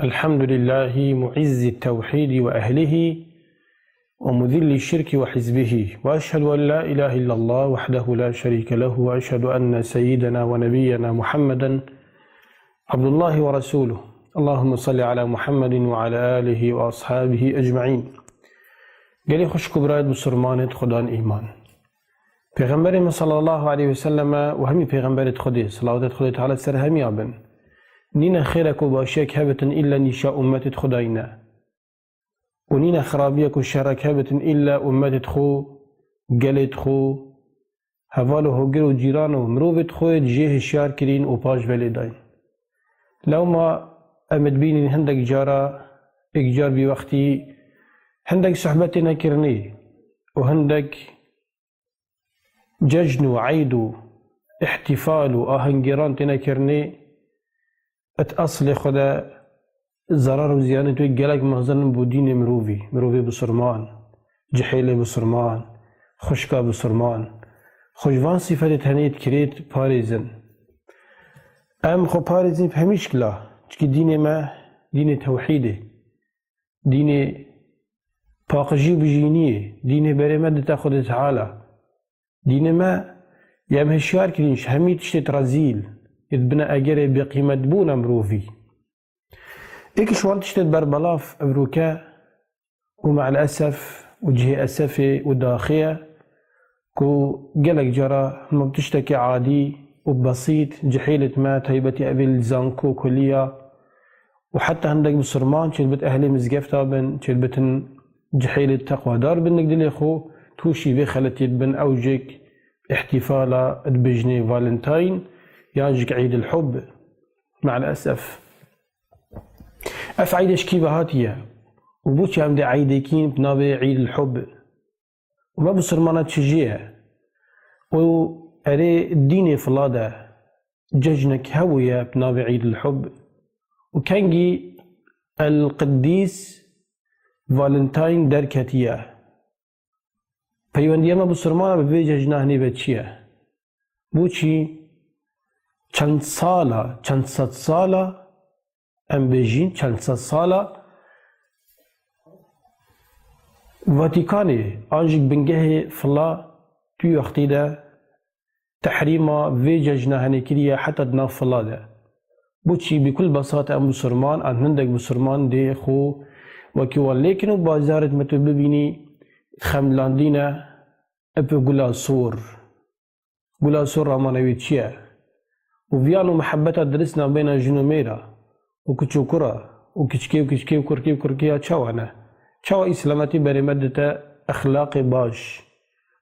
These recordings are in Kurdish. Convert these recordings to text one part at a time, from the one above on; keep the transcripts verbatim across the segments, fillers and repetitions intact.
الحمد لله معز التوحيد وأهله ومذل الشرك وحزبه، وأشهد أن لا إله إلا الله وحده لا شريك له، وأشهد أن سيدنا ونبينا محمدا عبد الله ورسوله. اللهم صل على محمد وعلى آله وأصحابه أجمعين. Gelî xwişk û birayet bisurmanêt xudan îman. Pêxemberê me sallallahu aleyhi ve selleme û hemî pêxemberêt Xwedê, salawatêt Xwedê Teala ser hemiya bin, nîne xêrek û başiyek hebitin îlle nîşa ummetêt Xwedayî ne. Û nîne xirabiyek û şerek hebitin îlle ummetêt xwe, gelêt xwe, heval û hogir û cîran û mirovêt xwe jê hişyar kirîn û paş ve lê dayîn. Lewma em dibînîn hindek cara, êkcar bî wextî hindek sohbetê nekirinê û hindek cejn û eyd û îhtîfal û ahengêran têne kirinê, di eslê xwe de zerar û ziyanê wê gelek mezin in bo dînê mirovî, mirovê bisurman, cihêlê bisurman, xwişka bisurman. Xwe ji van sîfetê tenê dikirêt parêzin. Em xwe parêzin bi hemî şikla, çikî dînê me dînê tewhîdê. Dînê paqijî û bijîniyê, dînê berê me dite Xwedê Teala. Dînê me yê em hişyar kirîn ji hemî tiştêt rezîl, yê dibine egerê bêqîmetbûna mirovî. Êk ji wan tiştêt berbelav evroke û me'el esef û cihê esefê û daxê ye, ku gelek cara hema bi tiştekî adî û besît cihêlêt me, taybetî evê li zanko kuliya û heta hindek bisurman çêdibit ehlê mizgefta bin, çêdibitin cihêlêt teqwadar bin nik dilê xwe, tûşî vê xeletiyê dibin, ew jik îhtîfala dibêjinê Valentine yan jik Eydil Hub. Me'el esef. Ev eydê ji kî ve hatiye? Û bo çi em dê eydekîn bi navê Eydil Hub? Û me bisurmana çi jê ye? Û erê dînê fila de cejnek hebûye bi navê Eydil Hub? Û kengî El Qiddîs Valentine derketiye? Peywendiya me bisurmana bi vê cejna hinî ve çi ye? Bo çi çend sala, çend sed sala, em bêjîn çend sed sala, Vatîkanê an jî bingehê fila tu wextî de tehrîma vê cejna henê kiriye heta di nav fila de. Bo çi bi kul besat em bisurman, an hindek bisurman dê xwe wekî wan lêkin û bajarêt me tu bibînî xemlandîne, ep gula sor. Gula sor ramane wî çi ye? Û viyan û mihebeta dirist nabeyna jin û mêra û kiç û kura û kiçkê û kiçkê û kurkê û kurkiya çawa ne? Çawa îslametî berê me dite exlaqê baş?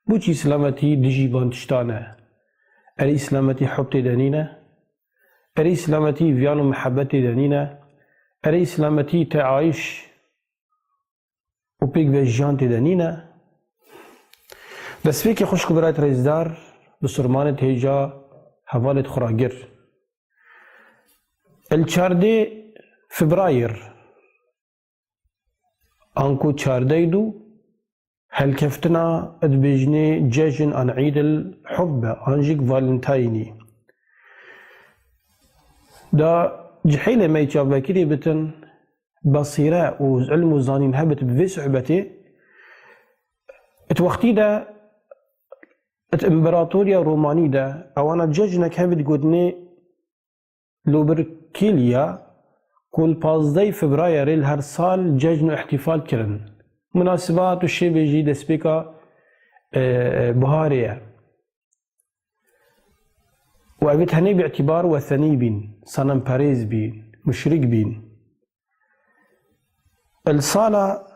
Bo çi îslametî dijî van tiştan e? Erê îslametî hub tê de nîne? Erê îslametî viyan û mihebet tê de nîne? Erê îslametî teayîş û pêk ve jiyan tê de nîne? Destpêkê xwişk û birayet rêzdar, bisurmanêt hêja hevalêt xwe ra gir. El çardê Febrayêr, anku çardeh du, helkeftina dibêjinê cejn an Eydil Hub be, an jî Valentînî. Da cihêlê me yê çavbekirî bitin, besîre û ilm û zanîn hebit bi vê sohbetê, di wextî de di împaratoriya Romanî de ewana cejnek hebit gotinê Lupercalia, ku li pazdeh Febrayerê li her sal cejn û îhtîfal kirin. Munasibat û şêvê jî destpêka, e, e, biharê ye. Û ev ê tenê bi îtîbar wesenî bîn, senemperêz bîn, muşrik bîn. Li sala,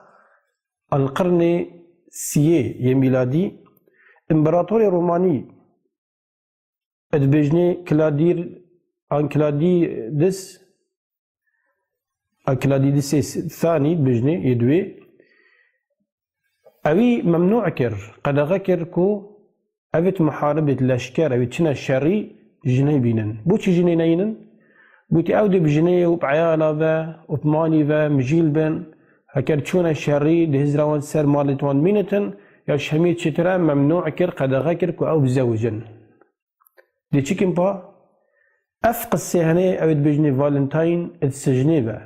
li qirnê siyê yê mîladî, împaratorê Romanî dibêjinê Kladîr an Kladîdis, a Kladîdisê Thanî dibêjinê yê duwê, ewî memnû kir, qedexe kir ku evêt muharibêt leşker, ewî çine şerî jinê bînin. Bo çi jinê neyînin? Gotî ew dê bi jinê û bi eyala ve û bi malî ve mijîl bin. Heker çûne şerî, dê hizra wan ser malêt wan mînitin, ya ji hemî çêtir e memnû kir, qedexe kir ku ew bizewijin. Dê çi kim pa? Ev qisê henê ew ê dibêjinê Valentine di sijnê ve.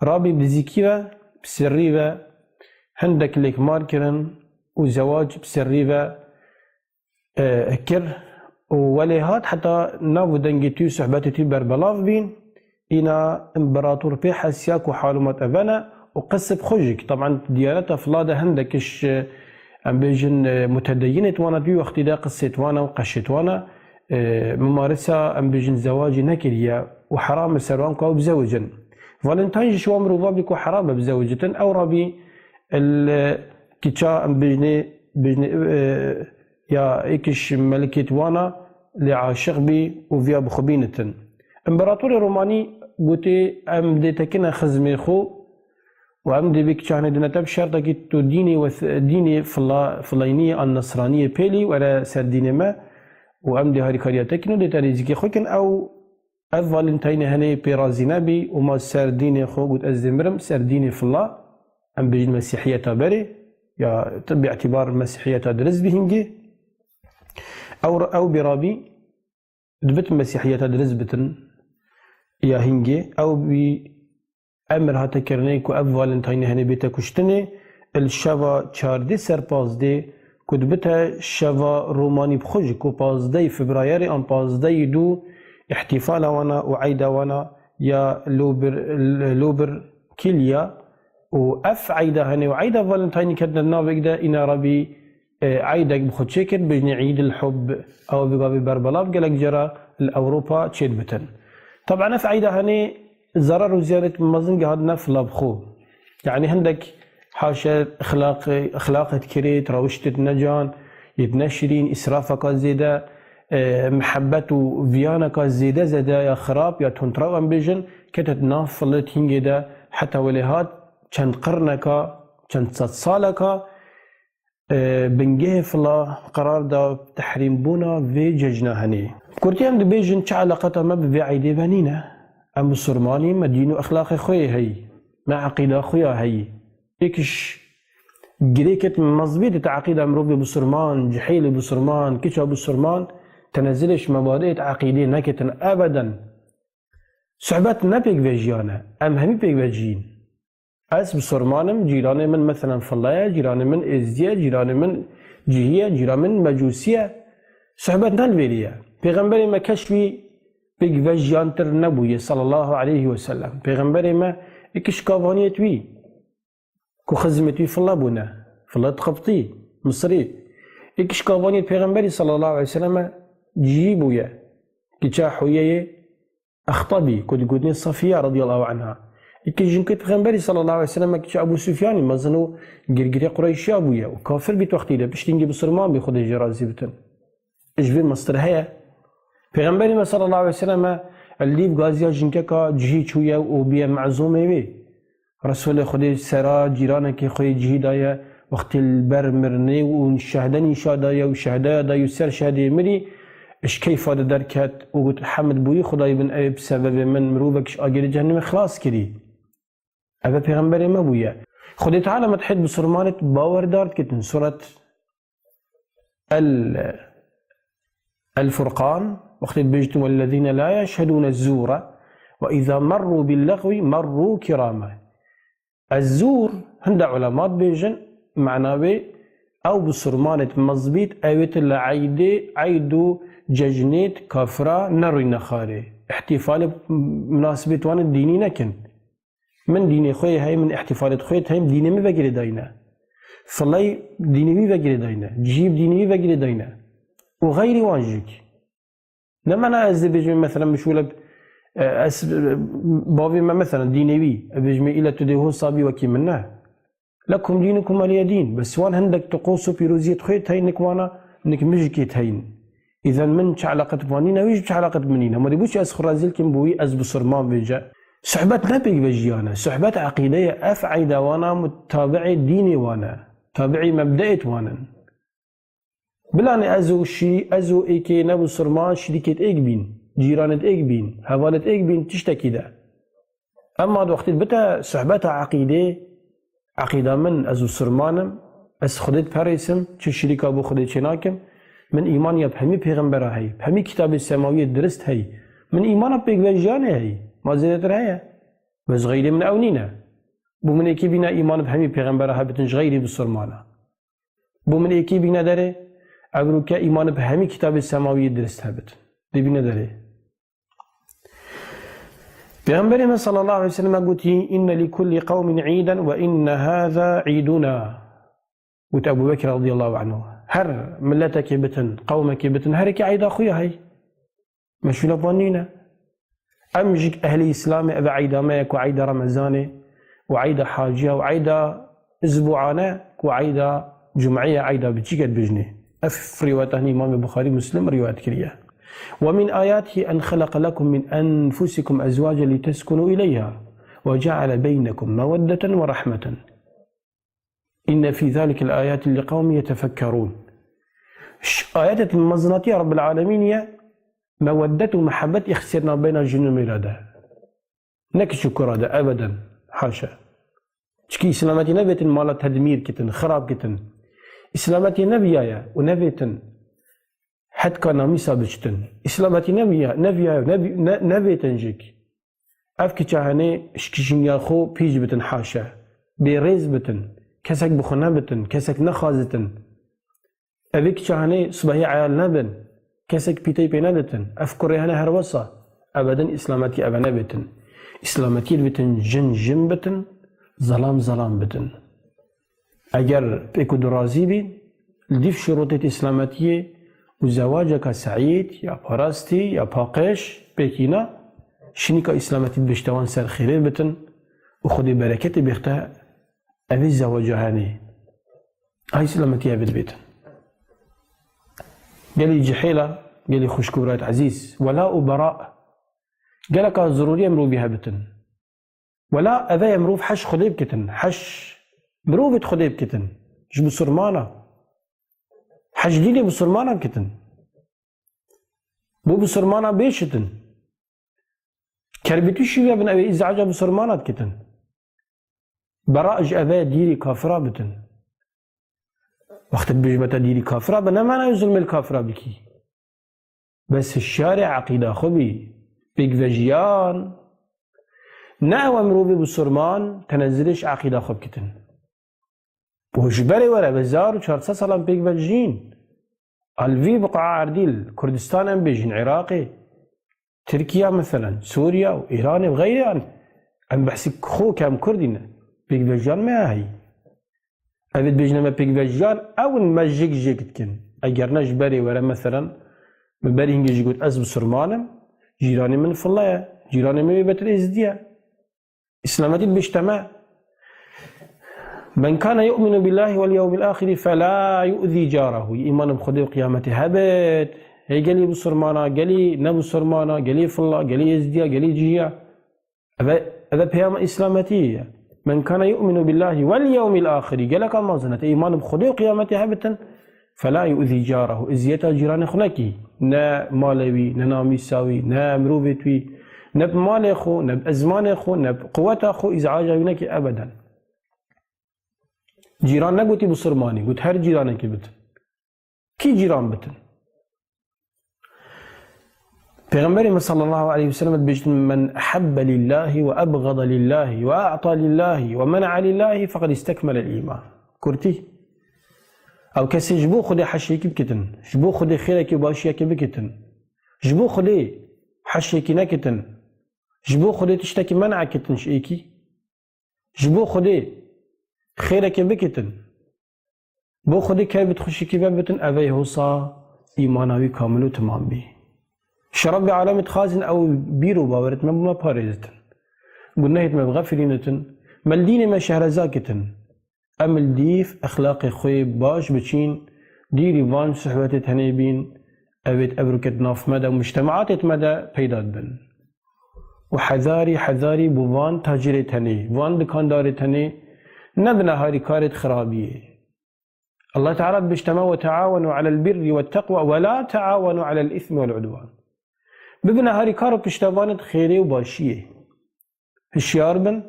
Rabî bi nizîkî ve, bi sirrî ve hindek lêkmar kirin û zewac bi sirrî ve, e, kir û welê hat heta nav û dengê tî û sohbetê tî berbelav bîn. Îna împerator pê hesiya ku halûmat evene û qisib xwe jî, taban diyaneta fila de hindekiş, e, em bêjin, e, mutedeyinê twana di wî wextî de qisê twana û qeşê twana, e, mumarisa, em bêjin, zewacî nekiriye û heram e ser wan ku ew bizewicin. Valentine jî ji wan mirova bî ku heram e bizewicitin. Ew rabî li kiça, em bêjinê, bêjinê, e, ya êkiş melikêt wana lê aşiq bî û viya bi xwe bînitin. Împeratorê Romanî gotê, em dê tekine xizmê xwe û em dê bê kiçanê dine te bi şertekî tu dînê wes-, dînê fila-, filayniyê an nesraniyê pêlî were ser dînê me û em dê harîkariya te kin û dê te nêzîkê xwe kin. Ew, ev Valentînê henê pê razî nebî û ma ser dînê xwe got, ez dê mirim ser dînê fila, em bêjin mesîhiyeta berê, ya tu bi îtîbar mesîhiyeta dirist bî hingê. Ew, ew bê rabî dibit mesîhiyeta dirist bitin ya hingê, ew bî emir hate kirinê ku ev Valentînê henê bête kuştinê, li şeva çardê ser pazdê ku dibite şeva Romanî bi xwe jî ku pazdehê Febrayerê an pazdehê dû îhtîfala wana û eyda wana ya Lubir-, Lupercalia û ev eyda henê û eyda Valentînê ketine navek de îna rabî e, eydek bi xwe çêkir, bêjinê Eîdil Hubb, ew bi gavê berbelav gelek cara li Ewropa çêdibitin. Taban ev eyda henê zarar û ziyanêt mezin gihandine fila bi xwe. Yanî hindek haşe exlaq-, exlaqê dikirêt, rewiştêt necan, yêt neşirîn, îsrafeka zêde, e, mihebet û viyaneka zêde zêde ya xirab ya tundrew em bêjin, ketet nav filêt hingê de heta welê hat çend qirneka, çend sed saleka, e, bingehê fila qerar da tehrîmbûna vê cejna henê. Bi kurtî em dibêjin çi eleqeta me bi vê eydê ve nîne. Em misilmanî, me dîn û exlaqê xwe yê heyî. Me eqîda xwe ya heyî. Êkiş girêket mezbî di eqîda mirovê misilman, cihêlê misilman, kiça misilman, tenezilê ji mebadiyê eqîdê neketin ebeden. Sohbet ne pêkvejiyane, em hemî pêkvejiyîn. Ez misilman im, cîranê min meselen filla ye, cîranê min êzdî ye, cîranê min cihî ye, cîranê min mecûsî ye. Sohbet ne li vêrî ye. Pêxemberê me kes wî pêkvejiyantir nebûye, sallallahu aleyhi ve sellem. Pêxemberê me êkiş kavaniyêt wî ku xizmêt wî filla bûne, filla qibtî, misrî. Êkiş kavaniyêt pêxemberî sallallahu aleyhi ve selleme cihî bûye. Kiça Huyeyê Extebî, ku digotinê Safiya radiyallahu anha. Êkê jinkê Pêxemberî sallallahu aleyhi ve sellem, kiça Ebû Sufyanî mezin û girgirê Qureyşiya bûye û kafir bît wextî de, piştî hingê bisilman bî, Xwedê jê razî bitin. Ji vê mestir heye. Pêxemberî me sallallahu aleyhi ve sellem li dîv gaziya jinkeka cihî çûye û bûye mezûmê wê. Resûlê Xwedê sera cîranekî xwe yê cihî daye, wextê li ber mirinê û şehde nîşa daye û şehdeya daye û ser şehdê mirî, ji keyfa de derket û got, Hemd bûyî Xwedayê bin, ew ê bi sebebê min mirovek ji agirê cehennemê xilas kirî. Ev e Pêxemberê me bûye. Xwedê Teala me dihêt bisilmanêt bawerdar dikitin. Suret El, El Furqan, wextê dibêjit, "Wellezîne la yeşhedûne zûre ve îzâ merrû billexwî merrû kirâme." Ez zûr, hinde ulema dibêjin, mana wê, ew bisilmanêt mezbît, ewêt li eydê, eyd û cejnêt kafira nerûyne xarê. Îhtîfalê minasibêt wan dînî nekin. Min dînê xwe yê heyî, min îhtîfalêt xwe yê heyî, dînê min vegirêdayî ne. Filey dînê wî vegirêdayî ne. Cihî bi dînê wî vegirêdayî ne. Û xeyrî wan jî. Ne mena ez dê bêjim, meselen, min şûle, e, ez, e, bavê me, meselen, dînê wî, e, bêjim, île tu dê hosa bî wekî min, ne. Lekum dînukum weliye dîn. Bes wan hindek tiqos û pîroziyêt xwe yê heyî, nik wana, nik min jî kê heyîn. Îzen min çi eleqet bi wan nîne, wî jî çi eleqet bi min nîne. Ma dê bo çi ez xwe rezîl kim bo wî, ez bisilman vêce. Sohbet ne pêkvejiyane, sohbet eqîde ye, ev eyda wana mutabi'ê dînê wan e, tabi'î mebdeêt wan in. Bilanê ez û şî-, ez û êkê ne bisilman şirîkêt êk bîn, cîranêt êk bîn, hevalêt êk bîn tiştekî de. Emma di wextê bite sohbeta eqîdê, eqîda min, ez bisilman im, ez Xwedê diperêsim, çi şirîka bo Xwedê çênakim, min îman ya bi hemî pêxembera heyî, bi hemî kitabê semawiyê dirist heyî, min îmana pêkvejiyanê heyî, ma zêdetir heye? Bes xeyrê min ew nîne. Bo min êkê bîne îman bi hemî pêxembera hebitin ji xeyrî bisurmana. Bo min êkê bîne derê, evroke îman bi hemî kitabê semawiyê dirist hebitin. Dê bîne derê. Pêxemberê me sallallahu aleyhi ve sellem gotî, "Inne li kulli qewmin îden ve inne hâzâ îduna." Got Ebu Bekir radiyallahu anhu, "Her miletekê bitin, qewmekê bitin, her êkê eyda xwe ya hey. Me şûna van nîne. Em jî ehlê Îslamê, ev eyda me ye ku eyda Remezanê û eyda haciya û eyda isbuane ku eyda cumeye, eyda biçîk e dibêjinê." Ev rîwayeta hinî Îmamê Buxarî, Muslim rîwayet kiriye. "Ve min ayatihi en xeleqe lekum min enfusikum ezwace liteskunu ileyha ve ceale beynekum meweddeten ve rahmeten." "Inne fî zâlike le ayâtin li qewmin yetefekkerûn." Ş-, ayetê mezinatiya Rabbil Alemîn ye, meweddet û mehebet îxisiyet navbeyna jin û mêra de. Ne kiç û kura de, ebeden, haşa. Çikî îslametî nevêtin mala tedmîr kitin, xirab kitin. Îslametî neviyaye û nevêtin hetka namîsa biçitin. Îslametî neviya-, neviyaye û nevi-, ne-, nevêtin jik. Ev kiça henê ji kişîniya xwe pîç bitin haşa. Bêrêz bitin. Kesek bi xwe nebitin. Kesek nexazitin. Evê kiça henê sibehî eyal nebin. Kesek pîtey pê neditin. Ev kurê hene her wesa. Ebedin îslametî eve nebêtin. Îslametî bitin, jin jin bitin, zelam zelam bitin. Eger pêk û du razî bîn, li dîv şurûtêt îslametiyê û zewaceka seîd ya parastî ya paqij pêkîna, şinîka îslametî dibêjte wan ser xêrê bitin û Xwedê bereketê bêxte evê zewaca henê. Ay îslametî evê dibêtin. Gelî cihêla, gelî xwişk û birayet ezîz, wela û bera, geleka zirûrî ye mirovî hebitin. Wela eve ye mirov heş Xwedê bikitin, heş mirovê di Xwedê bikitin. Ji bisurmana. Heş dîlê bisurmana bikitin. Bo bisurmana bêşitin. Kerbîtî şîve bin eve îzaca bisurmana dikitin. Bera ji eve dîrî kafira bitin. Wextê dibêjime te dîrî kafira be, ne mana ew zulmê li kafira bikî. Bes hişyarê eqîda xwe bî, pêkvejiyan, ne ew mirovê bisurman tenezilê ji eqîda xwe bikitin. Û ji berê were bi hezar û çar sed salan pêkvejiyîn. Al vî biqaa erdî li Kurdistan em bêjin, Iraqê, Tirkiye meselen, Sûriye û Îranê û xeyrê an. Em behsî xwe ke em Kurdî ne. Pêkvejiyan me ya heyî. Ev ê dibêjine me pêkvejiyan, ew in me jêk jêk dikin. Eger ne ji berê were, meselen, min berî hingê jî got, ez bisurman im, cîranê min filla ye, cîranê min wê betir êzidî ye. Îslametî dibêjte me, "Men kane yu'minu billahi vel yewmil axiri fela yu'zi carahu." Îman bi Xwedê û qiyametê hebit, hê gelî bisurmana, gelî ne bisurmana, gelî filla, gelî êzidî ya, gelî cihî ya. Eve, eve peyama îslametiyê ye. "Men kane yu'minu billahi vel yewmil axiri." Geleka mezin e, te îman bi Xwedê û qiyametê hebitin, "fela yu'zi carahu." Eziyeta cîranê xwe nekî. Ne malê wî, ne namîsa wî, ne mirovê wî, ne bi malê xwe, ne bi ezmanê xwe, ne bi quweta xwe, îzaca wî nekî ebeden. Cîran negotî bisurmanî, got her cîranekî bitin. Kî cîran bitin? Pêxemberê me sallallahu aleyhi ve sellem dibêjin, "Men ehebbe lillahi ve ebgada lillahi ve a'ta lillahi ve mena'a lillahi feqad istekmelel îman." Kurtî. Ew kesê ji bo Xwedê heşyekî bikitin, ji bo Xwedê xêrekî û başiyekê bikitin, ji bo Xwedê heşyekî nekitin, ji bo Xwedê tiştekî men'a kitin ji êkî, ji bo Xwedê xêrekê bikitin, bo Xwedê kevbit xweşikî vebitin, ev ê hosa îmana wî kamil û timam bî. Ji Rebbê alemê dixwazin ew bîr û bawerêt me bi me parêzitin. Gunehêt me bixefilînitin. Me li dînê me şehreza kitin. Em li dîv exlaqê xwe baş biçîn, dîrî van suhbetê tenê bîn, evêt evroket nav me de û mujtemaatêt me de peyda dibin. Û hezarî, hezarî bo van tacirê tenê, van dikandarê tenê, nebine harîkarêt xirabiyê. Allah Teala dibêjte me, "Ve teawenu alel birri ve teqwa ve la teawenu alel ismi vel udwan." Bibine harîkar û piştevanêt xêrê û başiyê. Hişyar bin,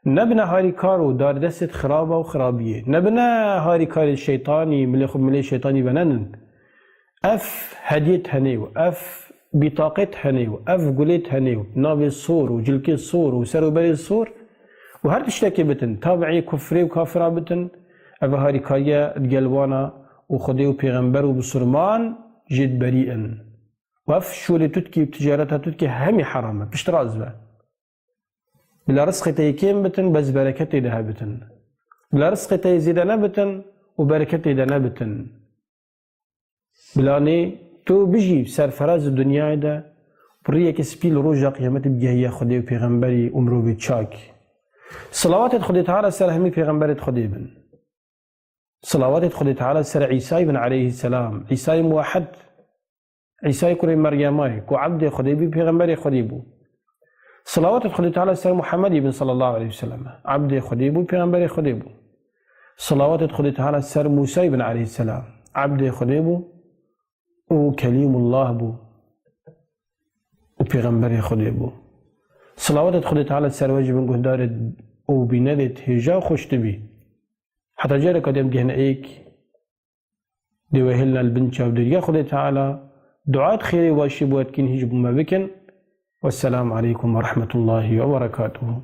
nebine harîkar û dardestêt xiraba û xirabiyê. Nebine harîkarê şeytanî, milê xwe milê şeytanî venenin. Ev hediyê tenê û ev bîtaqê tenê û ev gulê tenê û navê sor û cilkê sor û ser û berê sor û her tiştekê bitin, tabi'ê kufrê û kafira bitin, ev harîkariya digel wana û Xwedê û pêxember û bisurman jê diberî in. Û ev şolê tutkî û ticareta tutkî hemî heram e, piştrast be. Bila rizqê te yê kêm bitin, bes bereketê de hebitin. Bila rizqê te yê zêde nebitin û bereketê de nebitin. Bila nê tu bijî serferaz di dinyayê de, bi riyekê spî li roja qiyametê bigehiye Xwedê û pêxemberî û mirovê çak. Silawatê Xwedê Teala ser hemî pêxemberê Xwedê bin. Silawatê Xwedê Teala ser Îsayê bin aleyhisselam, Îsayê muwahhed, Îsayê kurê Meryemay, ku ebdê Xwedê bî, pêxemberê Xwedê bû. Silawatê Xwedê Teala ser Muhammedî bin sallallahu aleyhi ve sellem, ebdê Xwedê bû, pêxemberê Xwedê bû. Silawatê Xwedê Teala ser Musayê bin aleyhisselam, ebdê Xwedê bû û Kelîmullah bû û pêxemberê Xwedê bû. Silawatê Xwedê Teala ser we jî bin guhdarê û bînerê hêja xweş dibî. Heta careka dî em gehne êk, dê we hêlina li bin çavdêriya Xwedê Teala, duayet xêrê û başî bo we dikîn, hîç bo me bikin. Wesselamu aleykum ve rahmetullahi ve berekatuhu.